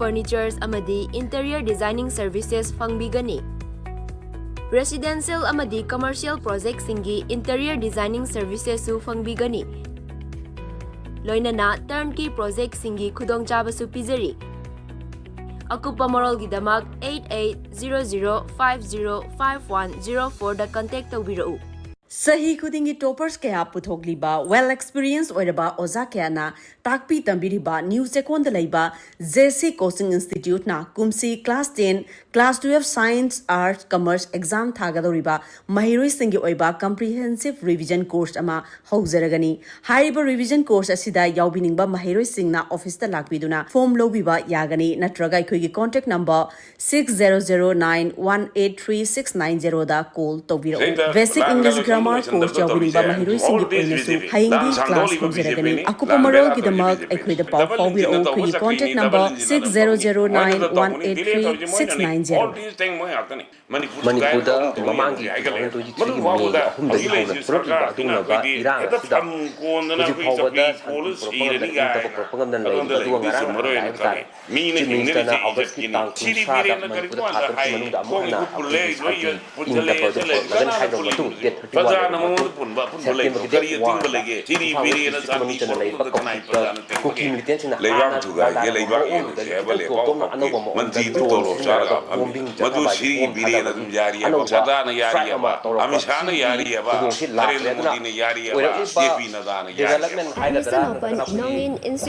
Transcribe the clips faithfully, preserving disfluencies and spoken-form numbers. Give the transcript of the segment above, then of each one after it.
furnitures ꯑꯃꯗꯤ interior designing services ꯐꯪꯕꯤꯒꯅꯤ꯫ Residential ꯑꯃꯗꯤ commercial projectꯁꯤꯡꯒꯤ interior designing servicesꯁꯨ ꯐꯪꯕꯤꯒꯅꯤ꯫ ꯂꯣꯏꯅꯅ turnkey projectꯁꯤꯡꯒꯤ ꯈꯨꯗꯣꯡꯆꯥꯕꯁꯨ ꯄꯤꯖꯔꯤ꯫ ꯑꯀꯨꯞꯄ ꯃꯔꯣꯜꯒꯤꯗꯃꯛ eight eight zero zero five zero five one zero fourꯗ contact ꯇꯧꯕꯤꯔꯛꯎ꯫ ꯆꯍꯤ ꯈꯨꯗꯤꯡꯒꯤ toppers ꯀꯌꯥ ꯄꯨꯊꯣꯛꯂꯤꯕ, well experience ꯑꯣꯏꯔꯕ ꯑꯣꯖꯥ ꯀꯌꯥꯅ ꯇꯥꯛꯄꯤ ꯇꯝꯕꯤꯔꯤꯕ ꯅ꯭ꯌꯨ ꯆꯦꯀꯣꯟꯗ ꯂꯩꯕ JC Coaching Instituteꯅ ꯀꯨꯝꯁꯤ class ten, class twelve Science, Arts, Commerce exam ꯊꯥꯒꯗꯧꯔꯤꯕ ꯃꯍꯩꯔꯣꯏꯁꯤꯡꯒꯤ ꯑꯣꯏꯕ comprehensive revision course ꯑꯃ ꯍꯧꯖꯔꯒꯅꯤ꯫ ꯍꯥꯏꯔꯤꯕ revision course ꯑꯁꯤꯗ ꯌꯥꯎꯕꯤꯅꯤꯡꯕ ꯃꯍꯩꯔꯣꯏꯁꯤꯡꯅ officeꯇ ꯂꯥꯛꯄꯤꯗꯨꯅ form ꯂꯧꯕꯤꯕ ꯌꯥꯒꯅꯤ, ꯅꯠꯇ꯭ꯔꯒ ꯑꯩꯈꯣꯏꯒꯤ contact number six zero zero nine one eight three six nine zeroꯗ call ꯇꯧꯕꯤꯔꯛꯎ꯫ Basic English Grammar course ꯌꯥꯎꯕꯤꯅꯤꯡꯕ ꯃꯍꯩꯔꯣꯏꯁꯤꯡꯒꯤ ꯑꯣꯏꯅꯁꯨ ꯍꯌꯦꯡꯗꯤ class ꯍꯧꯖꯔꯒꯅꯤ꯫ ꯑꯀꯨꯞꯄ ꯃꯔꯣꯜꯒꯤꯗꯃꯛ ꯑꯩꯈꯣꯏꯗ ꯄꯥꯎ ꯐꯥꯎꯕꯤꯔꯛꯎ꯫ ꯑꯩꯈꯣꯏꯒꯤ contact number six zero zero nine one eight three six nine zero꯫ ꯃꯅꯤꯄꯨꯔꯗ ꯃꯃꯥꯡꯒꯤ two thousand twenty-threeꯒꯤ May ꯑꯍꯨꯝꯗꯒꯤ ꯍꯧꯅ ꯊꯣꯛꯂꯛꯂꯤꯕ ꯑꯗꯨꯒꯨꯝꯂꯕ ꯏꯔꯥꯡ ꯑꯁꯤꯗ ꯍꯧꯖꯤꯛ ꯐꯥꯎꯕꯗ ꯁꯥꯟꯇꯤ ꯄꯨꯔꯛꯄ ꯉꯝꯗꯅ, ꯏꯪ ꯇꯞꯄ ꯄꯨꯔꯛꯄ ꯉꯝꯗꯅ ꯂꯩꯔꯤꯕ ꯑꯗꯨꯒ ꯉꯔꯥꯡ ꯍꯥꯏꯕ ꯇꯥꯔꯦ꯫ Chief Ministerꯅ Augustꯀꯤ ꯇꯥꯡ ꯀꯨꯟꯊ꯭ꯔꯥꯗ ꯃꯅꯤꯄꯨꯔꯗ ꯊꯥ ꯇꯔꯨꯛꯀꯤ ꯃꯅꯨꯡꯗ ꯑꯃꯨꯛ ꯍꯟꯅ ꯑꯩꯈꯣꯏꯒꯤ ꯁꯥꯟꯇꯤ ꯏꯪ ꯇꯞꯄ ꯑꯗꯨ ꯄꯨꯔꯛꯅꯒꯅꯤ ꯍꯥꯏꯈ꯭ꯔꯕ ꯃꯇꯨꯡ, date thirty one ꯂꯩꯔꯕ ꯃꯇꯨꯡ, Septemberꯒꯤ date one ꯗ ꯏꯝꯐꯥꯜ West Districtꯀꯤ ꯃꯅꯨꯡ ꯆꯟꯅ ꯂꯩꯕ ꯀꯛꯆꯤꯡꯗ ꯀꯨꯀꯤ militantꯁꯤꯡꯅ ꯂꯩꯕꯥꯛ ꯍꯥꯟꯅ ꯊꯨꯒꯥꯏꯒꯦ, ꯂꯩꯕꯥꯛ ꯃꯑꯣꯡꯗꯨꯗ ꯈꯤꯇꯪ ꯇꯣꯞ ꯇꯣꯞꯅ ꯑꯅꯧꯕ ꯃꯑꯣꯡꯗ drone ꯁꯤꯖꯤꯟꯅꯔꯒ bombing ꯆꯠꯊꯕ ꯍꯥꯏꯗꯤ bomb ꯊꯥꯗꯕꯒꯤ ꯑꯅꯧꯕ strike ꯑꯃ ꯇꯧꯔꯛꯄ꯫ ꯁꯤꯒꯤ ꯈꯨꯗꯣꯡꯁꯤ ꯂꯥꯛꯇ꯭ꯔꯦ ꯑꯗꯨꯅ ꯑꯣꯏꯔꯛꯂꯤꯕ development ꯍꯥꯏꯒꯗ꯭ꯔꯥ ꯅꯠꯇ꯭ꯔꯒꯅ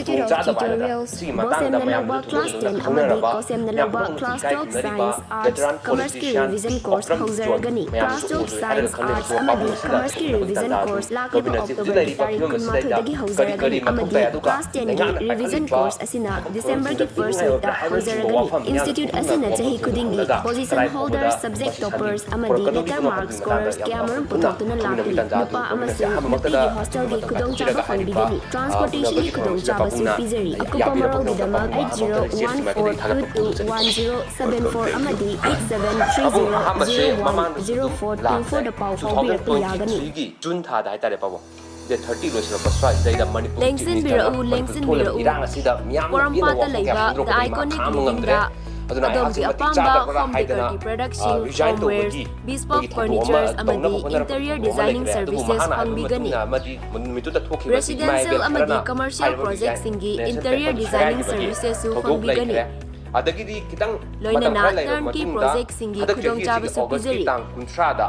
ꯈꯨꯗꯣꯡꯆꯥꯗꯕ ꯍꯥꯏꯒꯗ꯭ꯔꯥ ꯁꯤꯒꯤ ꯃꯇꯥꯡꯗ ꯃꯌꯥꯝꯗ ꯊꯣꯏꯗꯣꯛꯅ ꯈꯪꯅꯅꯕ ꯃꯌꯥꯝ ꯄꯨꯝꯅꯃꯛꯅ ꯏꯀꯥꯏ ꯈꯨꯝꯅꯔꯤꯕ veteran politician ꯀꯣꯔꯁꯀꯤ revision course ꯍꯧꯖꯔꯒꯅꯤ꯫ Class twelve Science, Arts ꯑꯃꯗꯤ Commerceꯀꯤ revision course ꯂꯥꯛꯂꯤꯕ Octoberꯒꯤ ꯇꯥꯔꯤꯛ ꯀꯨꯟꯃꯥꯊꯣꯏꯗꯒꯤ ꯍꯧꯖꯔꯒꯅꯤ ꯑꯃꯗꯤ class tenꯒꯤ revision course ꯑꯁꯤꯅ Decemberꯒꯤ first weekꯇ ꯍꯧꯖꯔꯒꯅꯤ꯫ Institute ꯑꯁꯤꯅ ꯆꯍꯤ ꯈꯨꯗꯤꯡꯒꯤ position holders, subject toppers ꯑꯃꯗꯤ letter mark scorers ꯀꯌꯥꯃꯔꯨꯝ ꯄꯨꯊꯣꯛꯇꯨꯅ ꯂꯥꯛꯂꯤ꯫ ꯅꯨꯄꯥ ꯑꯃꯁꯨꯡ ꯅꯨꯄꯤꯒꯤ hostelꯒꯤ ꯈꯨꯗꯣꯡꯆꯥꯕ ꯐꯪꯕꯤꯒꯅꯤ꯫ Transportationꯒꯤ ꯈꯨꯗꯣꯡꯆꯥꯕꯁꯨ ꯄꯤꯖꯔꯤ꯫ ꯑꯀꯨꯞꯄ ꯃꯔꯣꯜꯒꯤꯗꯃꯛ eight zero one four two two one zero seven four ꯑꯃꯗꯤ eight seven three zero zero one zero four two fourꯗ ꯄꯥꯎ ꯐꯥꯎꯕꯤꯔꯛꯄ ꯌꯥꯒꯅꯤ꯫ June ꯊꯥꯗ ꯍꯥꯏꯇꯥꯔꯦ, ꯄꯥꯕꯨꯡ꯫ ꯗꯦꯠ ꯊꯥꯔꯇꯤ ꯂꯣꯏꯁꯤꯜꯂꯛꯄ ꯁ꯭ꯋꯥꯏꯁꯤꯗꯩꯗ ꯃꯅꯤꯄꯨꯔ ꯆꯤꯐ ꯃꯤꯅꯤꯁꯇꯔ ꯂꯦꯡꯁꯤꯟꯕꯤꯔꯛꯎ, ꯑꯃ ꯂꯦꯡꯁꯤꯟꯕꯤꯔꯛꯎ꯫ ꯊꯣꯛꯂꯤꯕ ꯏꯔꯥꯡ ꯑꯁꯤꯗ ꯃꯤꯌꯥꯝꯅ ꯄꯣꯔꯣꯝꯄꯥꯠꯇ ꯄꯦꯟꯗꯕ ꯋꯥꯐꯝ ꯀꯌꯥ ꯂꯩꯕ ꯐꯣꯡꯗꯣꯔꯛꯄꯗꯒꯤ ꯃꯈꯥ ꯑꯃ ꯉꯝꯗ꯭ꯔꯦ꯫ ꯑꯗꯨꯅ ꯑꯩꯍꯥꯛꯁꯤ ꯃꯇꯤꯛ ꯆꯥꯗꯕ꯭ꯔꯥ ꯍꯥꯏꯗꯅ, ꯑ, ꯔꯤꯖꯥꯏꯟ ꯇꯧꯕꯒꯤ ꯑꯩꯈꯣꯏꯒꯤ ꯊꯧꯗꯣꯛ ꯑꯃ ꯇꯧꯅꯕ ꯍꯣꯠꯅꯔꯛꯄꯒꯤ ꯊꯧꯗꯣꯛ ꯑꯃ ꯂꯩꯈ꯭ꯔꯦ꯫ ꯑꯗꯨꯕꯨ ꯃꯍꯥꯛꯅ ꯑꯗꯨꯒꯤ ꯃꯇꯨꯡ ꯏꯟꯅ ꯑꯃꯗꯤ ꯅꯨꯃꯤꯠꯇꯨꯗ ꯊꯣꯛꯈꯤꯕ ꯏꯃꯥ ꯏꯕꯦꯜ ꯈꯔꯅ ꯍꯥꯏꯔꯤꯕ ꯔꯤꯖꯥꯏꯟ ꯇꯦꯝꯄꯜꯗꯨ ꯁꯦꯒꯥꯏꯈꯤꯕꯒꯤ ꯊꯧꯗꯣꯛ ꯂꯩꯈ꯭ꯔꯦ꯫ ꯑꯗꯒꯤꯗꯤ ꯈꯤꯇꯪ ꯃꯇꯝ ꯈꯔ ꯂꯩꯔꯕ ꯃꯇꯨꯡꯗ ꯍꯟꯗꯛ ꯆꯍꯤ ꯍꯧꯖꯤꯛ ꯑꯣꯒꯁꯀꯤ ꯇꯥꯡ ꯀꯨꯟꯊ꯭ꯔꯥꯗ,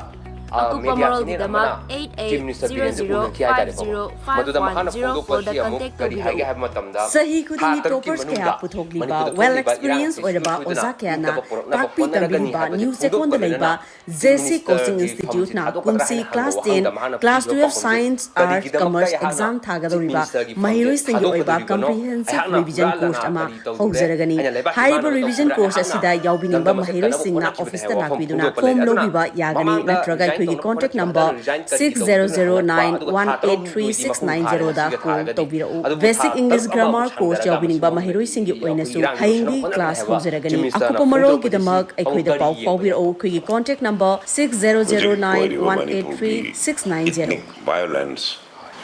ꯑ, ꯃꯦꯗꯤꯌꯥ ꯁꯤꯅꯦꯠ ꯑꯃꯅ ꯆꯤꯐ ꯃꯤꯅꯤꯁꯇꯔ ꯕꯤꯔꯦꯟ ꯁꯤꯡꯅ ꯄꯨꯅꯈꯤ ꯍꯥꯏ ꯇꯥꯔꯦ꯫ ꯃꯗꯨꯗ ꯃꯍꯥꯛꯅ ꯐꯣꯡꯗꯣꯛꯄ ꯑꯁꯤ ꯑꯃꯨꯛ ꯀꯔꯤ ꯍꯥꯏꯒꯦ ꯍꯥꯏꯕ ꯃꯇꯝꯗ, ꯆꯍꯤ ꯈꯨꯗꯤꯡꯒꯤ ꯊꯥ ꯇꯔꯨꯛꯀꯤ ꯇꯣꯞꯄꯔꯁ ꯀꯌꯥ ꯃꯅꯨꯡꯗ ꯄꯨꯊꯣꯛꯂꯤꯕ, ꯃꯅꯤꯄꯨꯔꯗ ꯋꯦꯜ ꯊꯣꯛꯂꯤꯕ ꯏꯔꯥꯡ ꯑꯦꯛꯁꯄꯤꯔꯤꯌꯦꯟꯁ ꯑꯁꯤ ꯑꯣꯏꯔꯕ ꯁꯨꯡꯁꯣꯏꯗꯅ ꯑꯣꯖꯥ ꯀꯌꯥꯅ ꯅꯤꯡꯇꯝꯕ ꯄꯨꯔꯛꯅꯕ ꯇꯥꯛꯄꯤ ꯍꯣꯠꯅꯔꯒꯅꯤ ꯇꯝꯕꯤꯔꯤꯕ ꯍꯥꯏꯕꯁꯤ ꯅ꯭ꯌꯨꯁ ꯆꯦꯛꯀꯣꯟꯗ ꯐꯣꯡꯗꯣꯛꯄꯅꯦ꯫ ꯂꯩꯕ ꯅ꯭ꯌꯨ ꯆꯦꯛꯀꯣꯟꯗ ꯂꯩꯕ ꯖꯦ ꯁꯤ ꯀꯣꯆꯤꯡ ꯏꯟꯁꯇꯤꯇ꯭ꯌꯨꯠꯅ ꯀꯨꯝꯁꯤ ꯀ꯭ꯂꯥꯁ ꯇꯦꯟ, ꯀ꯭ꯂꯥꯁ ꯇꯨꯌꯦꯜꯐ, ꯁꯥꯏꯟꯁ, ꯑꯥꯔꯠꯁ, ꯀꯃꯔꯁ ꯑꯦꯛꯖꯥꯝ ꯊꯥꯒꯗꯧꯔꯤꯕ ꯃꯍꯩꯔꯣꯏꯁꯤꯡꯒꯤ ꯑꯣꯏꯕ ꯀꯝꯄ꯭ꯔꯤꯍꯦꯟꯁꯤꯞ ꯔꯤꯚꯤꯖꯟ ꯀꯣꯔꯁ ꯑꯃ ꯍꯧꯖꯔꯒꯅꯤ꯫ ꯍꯥꯏꯔꯤꯕ ꯔꯤꯚꯤꯖꯟ ꯀꯣꯔꯁ ꯑꯁꯤꯗ ꯌꯥꯎꯕꯤꯅꯤꯡꯕ ꯃꯍꯩꯔꯣꯏꯁꯤꯡꯅ ꯑꯣꯐꯤꯁꯇ ꯂꯥꯛꯄꯤꯗꯨꯅ ꯐꯣꯝ ꯂꯧꯕꯤꯕ ꯌꯥꯒꯅꯤ, ꯅꯠꯇ꯭ꯔꯒ ꯑꯩꯈꯣꯏꯒꯤ contact number six zero zero nine one eight three six nine ꯖꯦꯔꯣꯗ ꯀꯣꯜ ꯇꯧꯕꯤꯔꯛꯎ꯫ ꯕꯦꯁꯤꯛ ꯏꯪꯂꯤꯁ ꯒ꯭ꯔꯥꯃꯥꯔ ꯀꯣꯔꯁ ꯌꯥꯎꯕꯤꯅꯤꯡꯕ ꯃꯍꯩꯔꯣꯏꯁꯤꯡꯒꯤ ꯑꯣꯏꯅꯁꯨ ꯍꯌꯦꯡꯒꯤ ꯀ꯭ꯂꯥꯁ ꯍꯧꯖꯔꯒꯅꯤ꯫ ꯑꯀꯨꯞꯄ ꯃꯔꯣꯜꯒꯤꯗꯃꯛ ꯑꯩꯈꯣꯏꯗ ꯄꯥꯎ ꯐꯥꯎꯕꯤꯔꯛꯎ꯫ ꯑꯩꯈꯣꯏꯒꯤ contact number six zero zero nine one eight three six nine zero.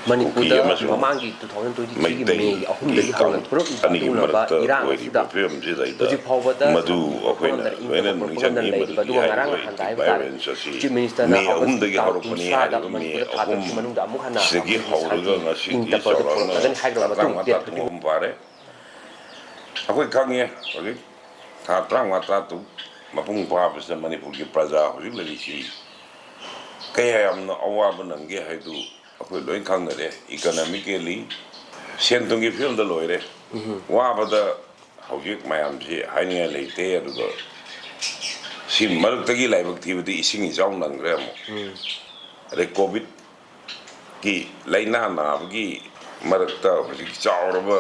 ꯃꯅꯤꯄꯨꯔꯗ ꯃꯃꯥꯡꯒꯤ ꯇꯨ ꯊꯥꯎꯖꯟ ꯇ꯭ꯋꯦꯟꯇꯤ ꯊ꯭ꯔꯤꯒꯤ ꯃꯦ ꯑꯍꯨꯝꯗꯒꯤ ꯍꯧꯅ ꯄꯨꯂꯞ ꯇꯧꯅꯕ ꯏꯔꯥꯡ ꯑꯁꯤꯗ ꯍꯧꯖꯤꯛ ꯐꯥꯎꯕꯗ ꯃꯗꯨ ꯑꯩꯈꯣꯏꯅ ꯂꯣꯏꯅ ꯅꯤꯡꯁꯤꯡꯉꯤ꯫ ꯃꯗꯨꯗꯤ ꯍꯥꯏꯔꯤꯕ ꯚꯥꯏꯑꯣꯂꯦꯟꯁ ꯑꯁꯤ ꯃꯦ ꯑꯍꯨꯝꯗꯒꯤ ꯍꯧꯔꯛꯄꯅꯤ ꯍꯥꯏꯔꯤꯕ ꯃꯦ ꯑꯍꯨꯝ ꯁꯤꯗꯒꯤ ꯍꯧꯔꯒ ꯉꯁꯤꯗꯤ ꯆꯥꯎꯔꯥꯛꯅ ꯍꯞꯇꯥ ꯃꯉꯥ ꯇꯔꯥ ꯇꯔꯨꯛ ꯑꯍꯨꯝ ꯐꯥꯔꯦ꯫ ꯑꯩꯈꯣꯏ ꯈꯪꯉꯦ, ꯍꯧꯖꯤꯛ ꯊꯥ ꯇꯔꯥꯃꯉꯥ ꯇꯔꯥꯇꯔꯨꯛ ꯃꯄꯨꯡ ꯐꯥꯕꯁꯤꯗ ꯃꯅꯤꯄꯨꯔꯒꯤ ꯄ꯭ꯔꯖꯥ ꯍꯧꯖꯤꯛ ꯂꯩꯔꯤꯁꯤ ꯀꯌꯥ ꯌꯥꯝꯅ ꯑꯋꯥꯕ ꯅꯪꯒꯦ ꯍꯥꯏꯗꯨ ꯑꯩꯈꯣꯏ ꯂꯣꯏ ꯈꯪꯅꯔꯦ꯫ ꯏꯀꯣꯅꯣꯃꯤꯀꯦꯜꯂꯤ, ꯁꯦꯟ ꯊꯨꯝꯒꯤ ꯐꯤꯕꯝꯗ ꯂꯣꯏꯔꯦ꯫ ꯋꯥꯕꯗ ꯍꯧꯖꯤꯛ ꯃꯌꯥꯝꯁꯤ ꯍꯥꯏꯅꯤꯡꯉꯥꯏ ꯂꯩꯇꯦ꯫ ꯑꯗꯨꯒ ꯁꯤ ꯃꯔꯛꯇꯒꯤ ꯂꯥꯏꯕꯛ ꯊꯤꯕꯗꯤ ꯏꯁꯤꯡ ꯏꯆꯥꯎ ꯅꯪꯈ꯭ꯔꯦ ꯑꯃꯨꯛ꯫ ꯑꯗꯩ ꯀꯣꯚꯤꯗꯀꯤ ꯂꯥꯏꯅꯥ ꯅꯥꯕꯒꯤ ꯃꯔꯛꯇ ꯍꯧꯖꯤꯛ ꯆꯥꯎꯔꯕ